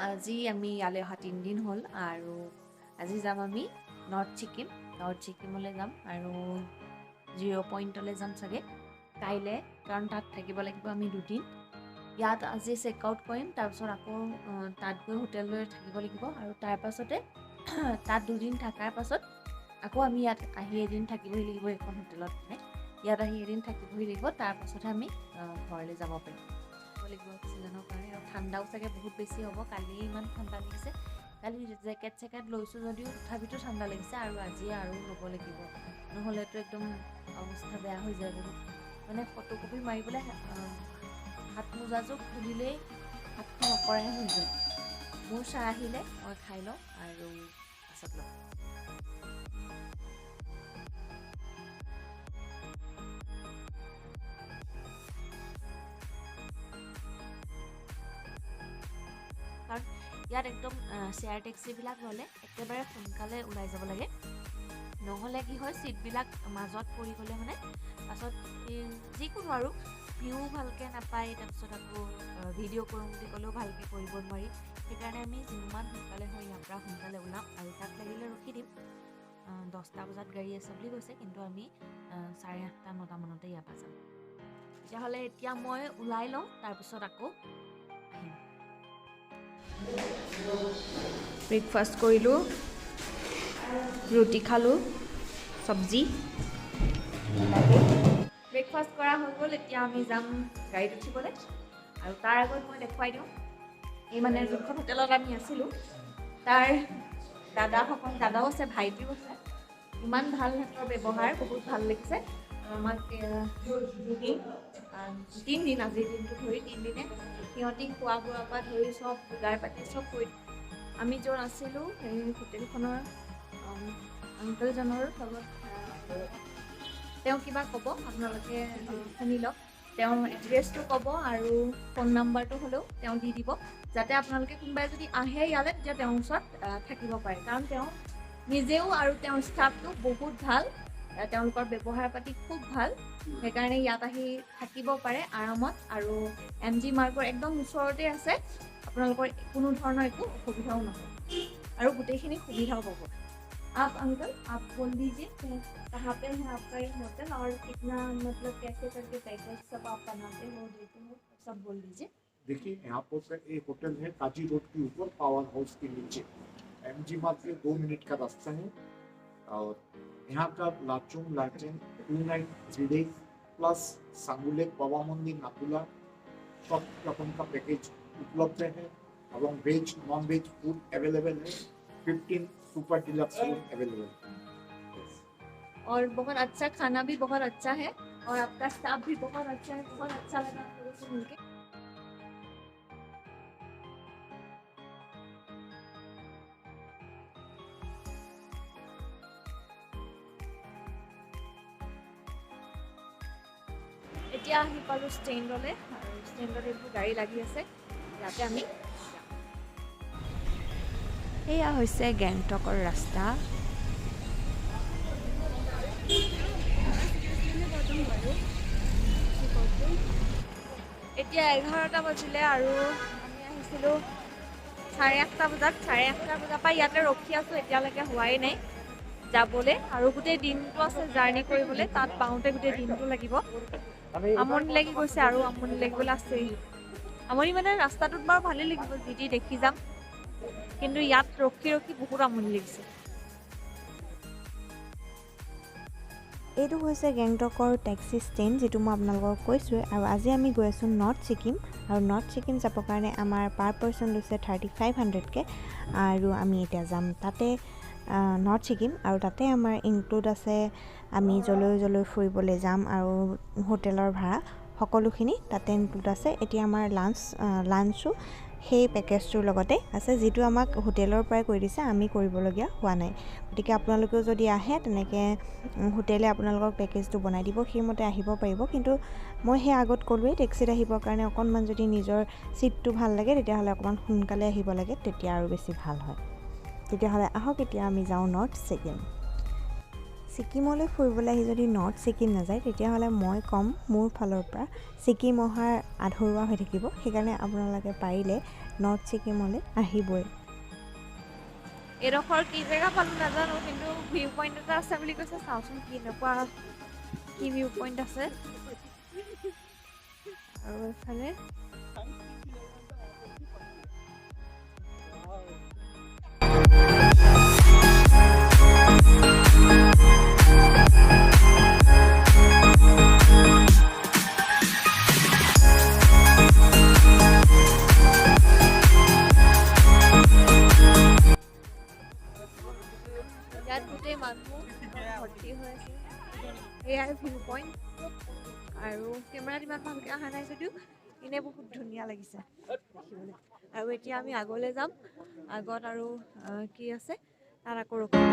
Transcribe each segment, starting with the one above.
আজি আমি ইয়ালৈ অহা 3 দিন হ'ল আৰু আজি যাম আমি নৰ্থ ছিকিম। নৰ্থ ছিকিমলৈ যাম আৰু জিৰ' পইণ্টলৈ যাম চাগে কাইলৈ, কাৰণ তাত থাকিব লাগিব আমি দুদিন। ইয়াত আজি চেক আউট কৰিম, তাৰপিছত আকৌ তাত গৈ হোটেল লৈ থাকিব লাগিব আৰু তাৰ পাছতে তাত দুদিন থকাৰ পাছত আকৌ আমি ইয়াত আহি এদিন থাকিবহি লাগিব এইখন হোটেলত। মানে ইয়াত আহি এদিন থাকিবহি লাগিব, তাৰপাছতহে আমি ঘৰলৈ যাব পাৰিম লাগিব অক্সিজেনৰ কাৰণে। আৰু ঠাণ্ডাও চাগে বহুত বেছি হ'ব। কালি ইমান ঠাণ্ডা লাগিছে, কালি জেকেট চেকেট লৈছোঁ যদিও তথাপিতো ঠাণ্ডা লাগিছে আৰু আজি আৰু ল'ব লাগিব, নহ'লেতো একদম অৱস্থা বেয়া হৈ যায় বহুত। মানে ফটোকপি মাৰিবলৈ হাত মোজাযোৰ খুলিলেই হাতখন অকৰাই হৈ যায়। মোৰ চাহ আহিলে মই খাই লওঁ আৰু পাছত লওঁ। কাৰণ ইয়াত একদম শ্বেয়াৰ টেক্সিবিলাক ল'লে একেবাৰে সোনকালে ওলাই যাব লাগে, নহ'লে কি হয়, ছিটবিলাক মাজত পৰি গ'লে মানে পাছত যিকোনো আৰু ভিউ ভালকৈ নাপায়। তাৰপিছত আকৌ ভিডিঅ' কৰোঁ বুলি ক'লেও ভালকৈ কৰিব নোৱাৰি। সেইকাৰণে আমি যিমান সোনকালে হয় ইয়াৰ পৰা সোনকালে ওলাম আৰু তাত লাগিলে ৰখি দিম। 10টা বজাত গাড়ী আছে বুলি কৈছে, কিন্তু আমি 8:30, 9টামানতে ইয়াৰ পৰা যাম। তেতিয়াহ'লে এতিয়া মই ওলাই লওঁ, তাৰপিছত আকৌ আহিম। ব্ৰেকফাষ্ট কৰিলোঁ, ৰুটি খালোঁ, চব্জি। ব্ৰেকফাষ্ট কৰা হৈ গ'ল। এতিয়া আমি যাম গাড়ীত উঠিবলৈ আৰু তাৰ আগত মই দেখুৱাই দিওঁ, এই মানে যোনখন হোটেলত আমি আছিলোঁ তাৰ দাদাসকল, দাদাও আছে, ভাইটিও আছে। ইমান ভাল সিহঁতৰ ব্যৱহাৰ, বহুত ভাল লাগিছে আমাক। দুদিন, তিনিদিন, আজিৰ দিনটো ধৰি 3 দিনে সিহঁতি খোৱা বোৱাৰ পৰা ধৰি চব যোগাৰ পাতি চব কৰি। আমি য'ত আছিলোঁ সেই হোটেলখনৰ আংকলজনৰ লগত তেওঁ কিবা ক'ব, আপোনালোকে শুনি লওক। তেওঁৰ এড্ৰেছটো ক'ব আৰু ফোন নাম্বাৰটো হ'লেও তেওঁ দি দিব, যাতে আপোনালোকে কোনোবাই যদি আহে ইয়ালৈ তেতিয়া তেওঁৰ ওচৰত থাকিব পাৰে। কাৰণ তেওঁ নিজেও আৰু তেওঁৰ ষ্টাফটো বহুত ভাল, তেওঁলোকৰ ব্যৱহাৰ পাতি খুব ভাল। সেইকাৰণে ইয়াত আহি থাকিব পাৰে আৰামত আৰু এম জি মাৰ্গৰ একদম ওচৰতে আছে। আপোনালোকৰ কোনো ধৰণৰ একো অসুবিধাও নহয় আৰু গোটেইখিনি সুবিধাও পাব। आप अंकल, आप बोल दीजिए कि कहाँ पे है आपका ये होटल और कितना, मतलब कैसे करके पैकेज सब आप बनाते हो, देते हो, सब बोल दीजिए। देखिए, यहाँ पर से एक होटल है काजी रोड के ऊपर, पावर हाउस के नीचे, एम जी मार्ग से 2 मिनट का रास्ता है। और यहाँ का Lachung, Lachen, 2 night 3 days plus सांगुलेक, बाबा मंदिर, नाथुला, सब रकम का पैकेज उपलब्ध है एवं veg, non veg food available है। 15 सुपर डिलक्स रूम अवेलेबल है। और बहुत अच्छा खाना भी बहुत अच्छा है और आपका स्टाफ भी बहुत अच्छा है। बहुत अच्छा लगा आप लोगों से मिलके। এতিয়া আহি পালোঁ ষ্টেণ্ডলৈ আৰু ষ্টেণ্ডত এইবোৰ গাড়ী লাগি আছে, ইয়াতে আমি যাম। এয়া হৈছে গেংটকৰ ৰাস্তা। এতিয়া 11টা বাজিলে আৰু আমি আহিছিলোঁ 8:30 বজাত। 8:30 বজাৰ পৰা ইয়াতে ৰখি আছোঁ, এতিয়ালৈকে হোৱাই নাই যাবলৈ। আৰু গোটেই দিনটো আছে জাৰ্ণি কৰিবলৈ, তাত পাওঁতে গোটেই দিনটো লাগিব। আমনি লাগি গৈছে আৰু আমনি লাগিবলৈ আছেই। আমনি মানে ৰাস্তাটোত বাৰু ভালেই লাগিব, যি যি দেখি যাম, কিন্তু ইয়াত ৰখি ৰখি বহুত আমনি লাগিছে। এইটো হৈছে গেংটকৰ টেক্সি ষ্টেণ্ড, যিটো মই আপোনালোকক কৈছোঁৱে। আৰু আজি আমি গৈ আছোঁ নৰ্থ ছিকিম আৰু নৰ্থ ছিকিম যাবৰ কাৰণে আমাৰ পাৰ পাৰ্চন লৈছে 3500কৈ। আৰু আমি এতিয়া যাম তাতে নৰ্থ ছিকিম আৰু তাতে আমাৰ ইনক্লুড আছে, আমি য'লৈ য'লৈ ফুৰিবলৈ যাম আৰু হোটেলৰ ভাড়া সকলোখিনি তাতে ইনক্লুড আছে। এতিয়া আমাৰ লাঞ্চো সেই পেকেজটোৰ লগতে আছে, যিটো আমাক হোটেলৰ পৰাই কৰি দিছে, আমি কৰিবলগীয়া হোৱা নাই। গতিকে আপোনালোকেও যদি আহে, তেনেকৈ হোটেলে আপোনালোকক পেকেজটো বনাই দিব, সেইমতে আহিব পাৰিব। কিন্তু মই সেই আগত ক'লোৱেই, টেক্সিত আহিবৰ কাৰণে অকণমান যদি নিজৰ ছিটটো ভাল লাগে, তেতিয়াহ'লে অকণমান সোনকালে আহিব লাগে, তেতিয়া আৰু বেছি ভাল হয়। তেতিয়াহ'লে আহক, এতিয়া আমি যাওঁ নৰ্থ ছিকিম। ছিকিমলৈ ফুৰিবলৈ আহি যদি নৰ্থ ছিকিম নাযায় তেতিয়াহ'লে মই ক'ম মোৰ ফালৰ পৰা ছিকিম অহাৰ আধৰুৱা হৈ থাকিব। সেইকাৰণে আপোনালোকে পাৰিলে নৰ্থ ছিকিমলৈ আহিবই। এইডোখৰ কি জেগা পালোঁ নাজানো, কিন্তু ভিউ পইণ্ট এটা আছে বুলি কৈছে। চাওঁচোন কেনেকুৱা কি ভিউ পইণ্ট আছে। আৰু এইফালে ইয়াত গোটেই মানুহ ভৰ্তি হৈ আছে। এয়াই ভিউ পইণ্ট। আৰু কেমেৰাত ইমান ভালকৈ অহা নাই যদিও এনেই বহুত ধুনীয়া লাগিছে দেখিবলৈ। আৰু এতিয়া আমি আগলৈ যাম, আগত আৰু কি আছে তাত আকৌ ৰখিম।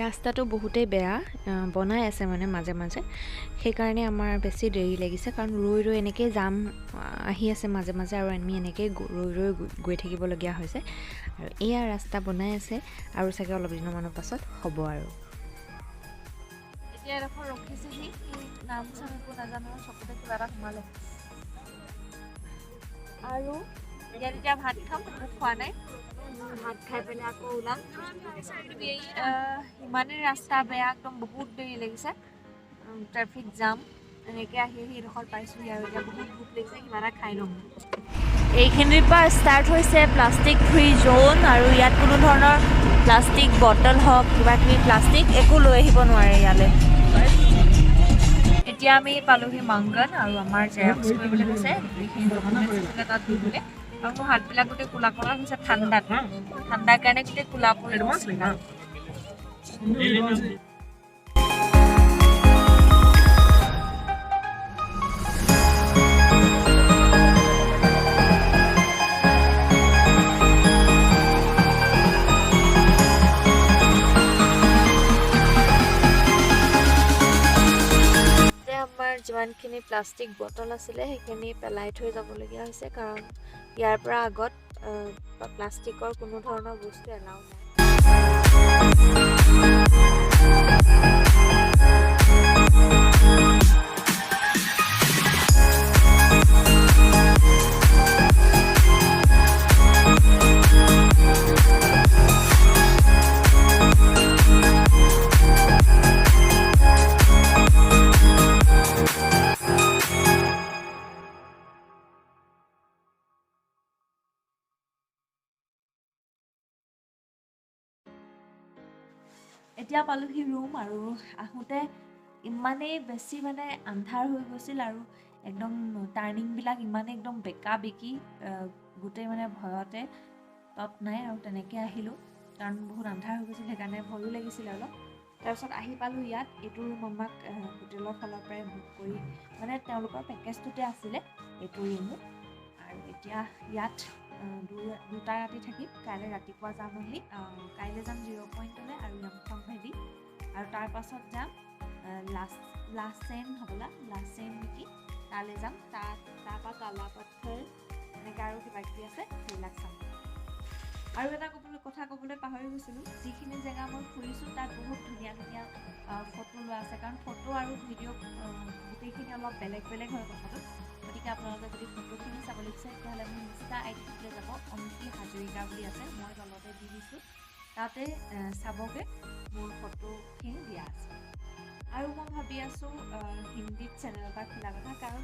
ৰাস্তাটো বহুতেই বেয়া, বনাই আছে মানে মাজে মাজে, সেইকাৰণে আমাৰ বেছি দেৰি লাগিছে। কাৰণ ৰৈ ৰৈ এনেকেই জাম আহি আছে মাজে মাজে, আৰু আমি এনেকেই ৰৈ ৰৈ গৈ থাকিবলগীয়া হৈছে। আৰু এয়া ৰাস্তা বনাই আছে আৰু চাগে অলপ দিনমানৰ পাছত হ'ব। আৰু এতিয়া এডোখৰ ৰখিছেহি, নাম চাম একো নাজানো, চকুতে কিবা এটা সোমালে। আৰু ইয়াত এতিয়া ভাত খাম, একো খোৱা নাই। ভাত খাই পেলাই আকৌ ওলাম। ইমানেই ৰাস্তা বেয়া, একদম বহুত দেৰি লাগিছে, ট্ৰেফিক জাম। এনেকৈ আহি আহি এইডোখৰ পাইছোঁহি। আৰু এতিয়া বহুত ভোক লাগিছে, কিবা এটা খাই ল'ম। এইখিনিৰ পৰা ষ্টাৰ্ট হৈছে প্লাষ্টিক ফ্ৰী জ'ন। আৰু ইয়াত কোনো ধৰণৰ প্লাষ্টিক বটল হওক, কিবা কিবি প্লাষ্টিক একো লৈ আহিব নোৱাৰে ইয়ালৈ। এতিয়া আমি পালোহি মাংগন, আৰু আমাৰ জেৰক্স কৰিবলৈ কৈছে, যিখিনি ডকুমেণ্টছ আছিলে তাত দিবলৈ। আৰু মোৰ হাতবিলাক গোটেই ক'লা ক'লা হৈছে ঠাণ্ডাত, ঠাণ্ডাৰ কাৰণে গোটেই ক'লা পৰি গৈছে। আমাৰ যিমানখিনি প্লাষ্টিক বটল আছিলে সেইখিনি পেলাই থৈ যাবলগীয়া হৈছে, কাৰণ ইয়াৰ পৰা আগত প্লাষ্টিকৰ কোনো ধৰণৰ বস্তু এলাউ নাই। এতিয়া পালোহি ৰুম। আৰু আহোঁতে ইমানেই বেছি মানে আন্ধাৰ হৈ গৈছিল, আৰু একদম টাৰ্ণিংবিলাক ইমানেই একদম বেকা বেকি, গোটেই মানে ভয়তে তত নাই। আৰু তেনেকৈ আহিলোঁ, কাৰণ বহুত আন্ধাৰ হৈ গৈছিল, সেইকাৰণে ভয়ো লাগিছিলে অলপ। তাৰপিছত আহি পালোঁ ইয়াত। এইটো ৰুম আমাক হোটেলৰ ফালৰ পৰাই বুক কৰি, মানে তেওঁলোকৰ পেকেজটোতে আছিলে এইটো ৰুমো। আৰু এতিয়া ইয়াত দুটা ৰাতি থাকিম। কাইলৈ ৰাতিপুৱা যাম আমি, কাইলৈ যাম জিৰ' পইণ্টলৈ আৰু য়ামথং ভেলী, আৰু তাৰপাছত যাম লাচেন হ'বলা, লাচেন নেকি, তালৈ যাম। তাৰপৰা কালাপাথৰ এনেকৈ আৰু কিবা কিবি আছে সেইবিলাক চাম। আৰু এটা কথা ক'বলৈ পাহৰি গৈছিলোঁ, যিখিনি জেগা মই ফুৰিছোঁ তাত বহুত ধুনীয়া ধুনীয়া ফটো লোৱা আছে। কাৰণ ফটো আৰু ভিডিঅ' গোটেইখিনি অলপ বেলেগ বেলেগ হয় কথাটো। গতিকে আপোনালোকে যদি ফটোখিনি চাবলৈ বিচাৰে তেতিয়াহ'লে মোৰ ইনষ্টা আই ডিটোলৈ যাব, অংকি হাজৰিকা বুলি আছে, মই তলতে দি দিছোঁ। তাতে চাবগৈ, মোৰ ফটোখিনি দিয়া আছে। আৰু মই ভাবি আছোঁ হিন্দীত চেনেল এটা খোলা কথা, কাৰণ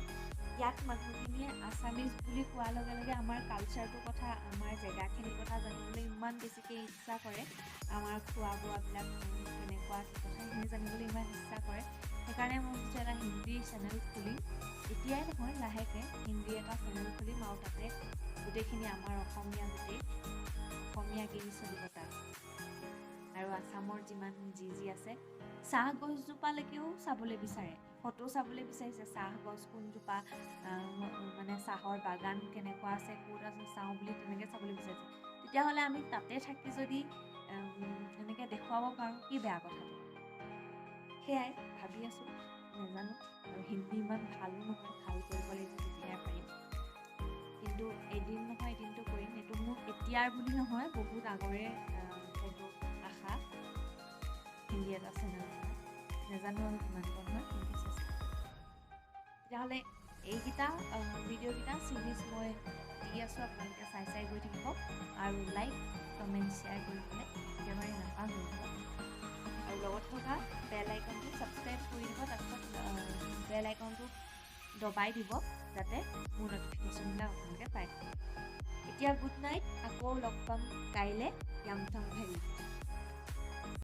ইয়াত মানুহখিনিয়ে আছামিজ বুলি কোৱাৰ লগে লগে আমাৰ কালচাৰটোৰ কথা, আমাৰ জেগাখিনিৰ কথা জানিবলৈ ইমান বেছিকৈ ইচ্ছা কৰে, আমাৰ খোৱা বোৱাবিলাক কেনেকুৱা কি কথা সেইখিনি জানিবলৈ ইমান ইচ্ছা কৰে। সেইকাৰণে মই ভাবিছোঁ এটা হিন্দী চেনেল খুলিম, এতিয়াই নহয়, লাহেকৈ হিন্দী এটা চেনেল খুলিম আৰু তাতে গোটেইখিনি আমাৰ অসমীয়া, গোটেই অসমীয়াগিৰি চলিব তাত। আৰু আছামৰ যিমান যি যি আছে, চাহ গছজোপালৈকেও চাবলৈ বিচাৰে, ফটো চাবলৈ বিচাৰিছে, চাহ গছ কোনজোপা, মানে চাহৰ বাগান কেনেকুৱা আছে, ক'ত আছে চাওঁ বুলি তেনেকৈ চাবলৈ বিচাৰিছে। তেতিয়াহ'লে আমি তাতে থাকি যদি এনেকৈ দেখুৱাব পাৰোঁ, কি বেয়া কথাটো? সেয়াই ভাবি আছোঁ, নাজানো। আৰু হিন্দী ইমান ভালো নহয়, ভাল কৰিব লাগিব তেতিয়াহে পাৰিম। কিন্তু এদিন নহয় এদিনটো কৰিম। এইটো মোৰ এতিয়াৰ বুলি নহয়, বহুত আগৰে সেইটো আশা, হিন্দী এটা চেনেল খোলা। নাজানো আৰু কিমান কণ হয়, কিন্তু চেষ্টা। তেতিয়াহ'লে এইকেইটা ভিডিঅ'কেইটা চিৰিজ মই দি আছোঁ, আপোনালোকে চাই চাই গৈ থাকিব আৰু লাইক, কমেণ্ট, শ্বেয়াৰ কৰিবলৈ একেবাৰে নাপাহৰিব। আৰু লগত থকা বেল আইকনটো ছাবস্ক্ৰাইব কৰি দিব, তাৰপিছত বেল আইকনটো দবাই দিব, যাতে মোৰ ন'টিফিকেশ্যনবিলাক আপোনালোকে পাই থাকে। এতিয়া গুড নাইট, আকৌ লগ পাম কাইলৈ য়ামথাং ভেলীত।